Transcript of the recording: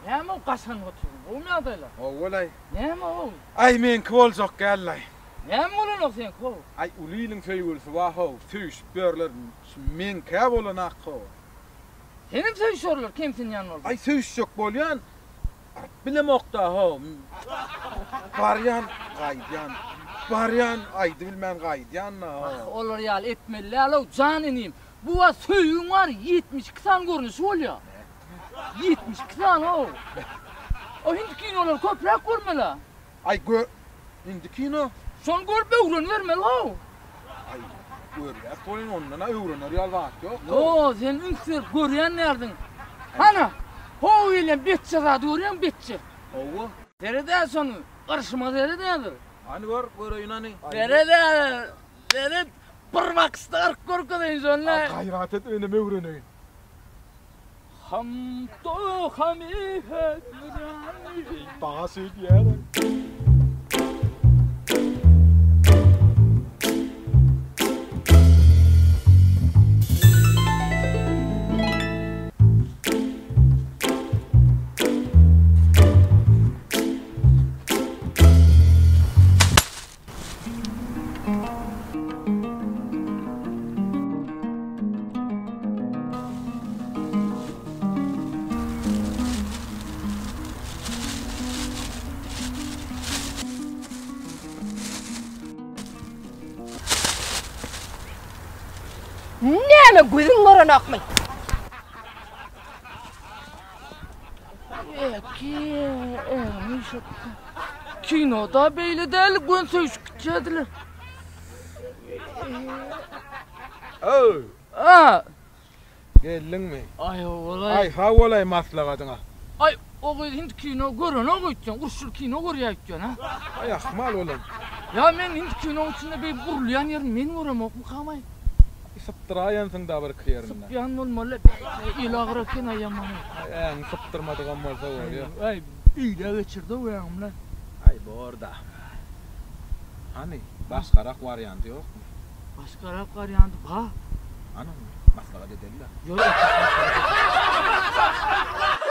Näme o gaşanyp otyrsyň? Gowumy ýagdaýlar? Gowy-laý. Näme o? Aý, meňki boljak däl-laý. Näme bolanok seňki-ow? Aý, uly iliň söýgülisi bar-how, söýüşip ýörler. Şu meňk-ä bolanak-how. Senem söýüşerler, kemsinýän bolsaň. Aý, söýüşjek bolýan. Baryp bilemok-da-how. Barýan, gaýdýan. Barýan, aýdybilmän gaýdýan-da-how. Ah, olar ýaly etmeli däl-ow, jan inim. Bu wagt söýgiň bar, 72 sany görnüşi bolýar. 72 sany-ow. O hindi kinolary köpräk görmeli-ä. Aý gör hindi kino. Şony görüp öwrenibermeli-how. Aý görýäs welin ondan-a öwrener ýaly zat ýok. Ýo, sen üns berip görýän däldiň. Hana, how gelýän betje zady görýäňmi, betje? Hawa. Seret-ä şony, gyrşyma seret häzir. Hany gör, göreýin hany. Seret-ä, seret, bir bakyşda gyryp görkezeýin şony. A gaýrat et menem öwreneýin. Ham to hami he nurani. Baňa şeý diýýär. Näme gözüň görenokmy? Kinoda beýle däl, gön söýüşip gitýärdiler. Öw. A. Geldiňmi? Aý howalaý. Aý howalaý maslahatyňa. Aý o gyz hindi kino görenok öýtýän, uruşly kino görýär öýtýän ha. Aý ahmal olam. Ýa men hindi kinoň içinde beýdip urulýan ýerini men göremokmykam-aý? Sypdyraýansyň-da birki ýerinde. Sypýan bolmaly. Eli agyr eken aý ýamany. Aý äňi sypdyrmadygam bolsa bolýa. Aý beýle geçirdi-ow äňimle. Aý bor-da. Hany, başgarak warianty ýokmy? Başgarak warianty bar. Hany onda, maslahat edeli-le. Ýör otur maslahat edeli.